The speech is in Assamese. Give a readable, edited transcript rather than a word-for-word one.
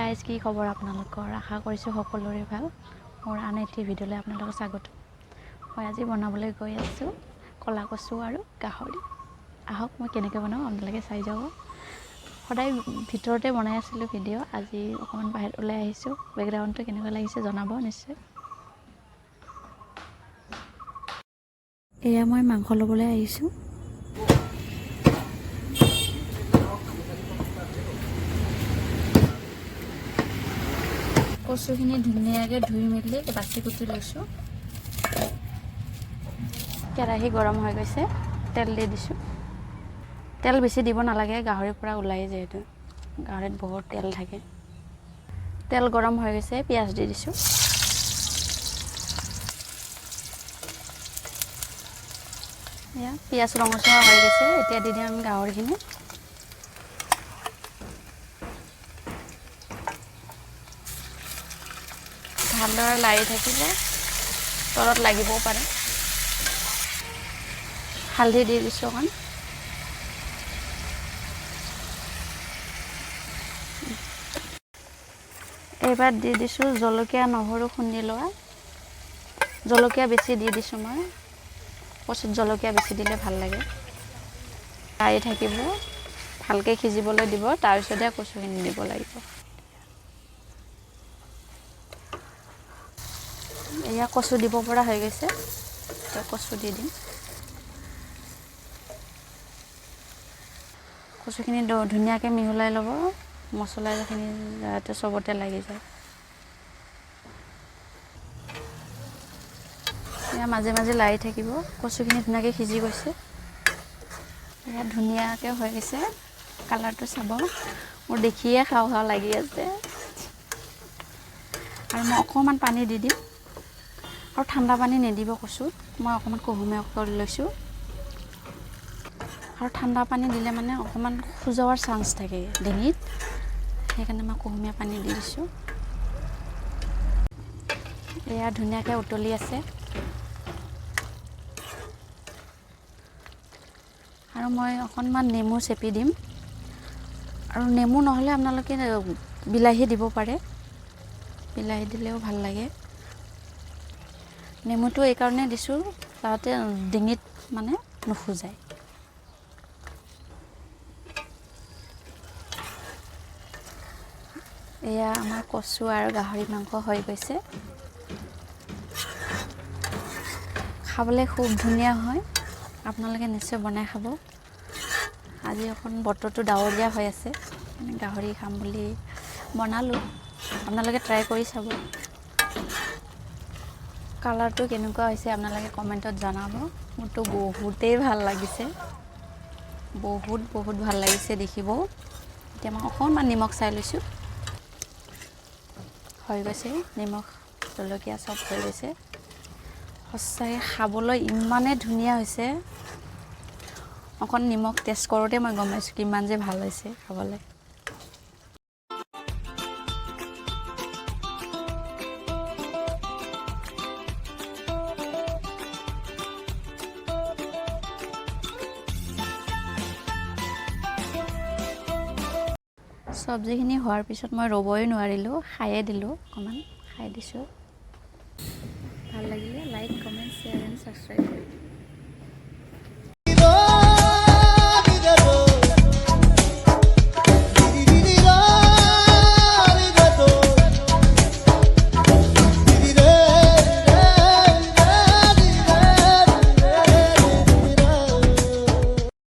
গাইজ, কি খবৰ আপোনালোকৰ? আশা কৰিছোঁ সকলোৰে ভাল। মোৰ আন এটি ভিডিঅ'লৈ আপোনালোকক স্বাগতম। মই আজি বনাবলৈ গৈ আছোঁ ক'লা কচু আৰু গাহৰি। আহক, মই কেনেকৈ বনাওঁ আপোনালোকে চাই যাব। সদায় ভিতৰতে বনাই আছিলোঁ ভিডিঅ', আজি অকণমান বাহিৰত ওলাই আহিছোঁ। বেকগ্ৰাউণ্ডটো কেনেকুৱা লাগিছে জনাব নিশ্চয়। এয়া মই মাংস ল'বলৈ আহিছোঁ। কচুখিনি ধুনীয়াকৈ ধুই মেলি বাচি কুটি লৈছোঁ। কেৰাহী গৰম হৈ গৈছে, তেল দি দিছোঁ। তেল বেছি দিব নালাগে, গাহৰিৰ পৰা ওলায় যিহেতু, গাহৰিত বহুত তেল থাকে। তেল গৰম হৈ গৈছে, পিঁয়াজ দি দিছোঁ। এয়া পিঁয়াজ ৰঙচুৱা হৈ গৈছে, এতিয়া দি দিম আমি গাহৰিখিনি। ভালদৰে লাৰি থাকিব, তলত লাগিবও পাৰে। হালধি দি দিছোঁ অকণ। এইবাৰ দি দিছোঁ জলকীয়া নহৰু খুন্দি লোৱা। জলকীয়া বেছি দি দিছোঁ মই, কচুত জলকীয়া বেছি দিলে ভাল লাগে। লাৰি থাকিব, ভালকৈ সিজিবলৈ দিব, তাৰপিছতহে কচুখিনি দিব লাগিব। এয়া কচু দিব পৰা হৈ গৈছে, এতিয়া কচু দি দিম। কচুখিনি ধুনীয়াকৈ মিহলাই ল'ব, মছলাখিনি যাতে চবতে লাগি যায়। এয়া মাজে মাজে লাৰি থাকিব। কচুখিনি ধুনীয়াকৈ সিজি গৈছে, এয়া ধুনীয়াকৈ হৈ গৈছে। কালাৰটো চাব, মোৰ দেখিয়ে খাওঁ খাওঁ লাগি আছে। আৰু মই অকণমান পানী দি দিম, আৰু ঠাণ্ডা পানী নিদিব কচুত, মই অকণমান কুহুমীয়া কৰি লৈছোঁ। আৰু ঠাণ্ডা পানী দিলে মানে অকণমান খজুৱাৰ চান্স থাকে ডিঙিত, সেইকাৰণে মই কুহুমীয়া পানী দি দিছোঁ। এয়া ধুনীয়াকৈ উতলি আছে। আৰু মই অকণমান নেমু চেপি দিম। আৰু নেমু নহ'লে আপোনালোকে বিলাহী দিব পাৰে, বিলাহী দিলেও ভাল লাগে। নেমুটো এইকাৰণে দিছোঁ যাতে ডিঙিত মানে নুখুজায়। এয়া আমাৰ কচু আৰু গাহৰি মাংস হৈ গৈছে। খাবলৈ খুব ধুনীয়া হয়, আপোনালোকে নিশ্চয় বনাই খাব। আজি অকণ বতৰটো ডাৱৰীয়া হৈ আছে, গাহৰি খাম বুলি বনালোঁ। আপোনালোকে ট্ৰাই কৰি চাব। কালাৰটো কেনেকুৱা হৈছে আপোনালোকে কমেণ্টত জনাব। মোৰতো বহুতেই ভাল লাগিছে, বহুত বহুত ভাল লাগিছে দেখিব। এতিয়া মই অকণমান নিমখ চাই লৈছোঁ, হৈ গৈছে। নিমখ জলকীয়া চব হৈ গৈছে। সঁচাকৈ খাবলৈ ইমানেই ধুনীয়া হৈছে। অকণ নিমখ টেষ্ট কৰোঁতে মই গম পাইছোঁ কিমান যে ভাল হৈছে খাবলৈ। চব্জিখিনি হোৱাৰ পিছত মই ৰ'বই নোৱাৰিলোঁ, খায়ে দিলোঁ, অকণমান খাই দিছোঁ। ভাল লাগিলে like, comment, share and subscribe কৰিব।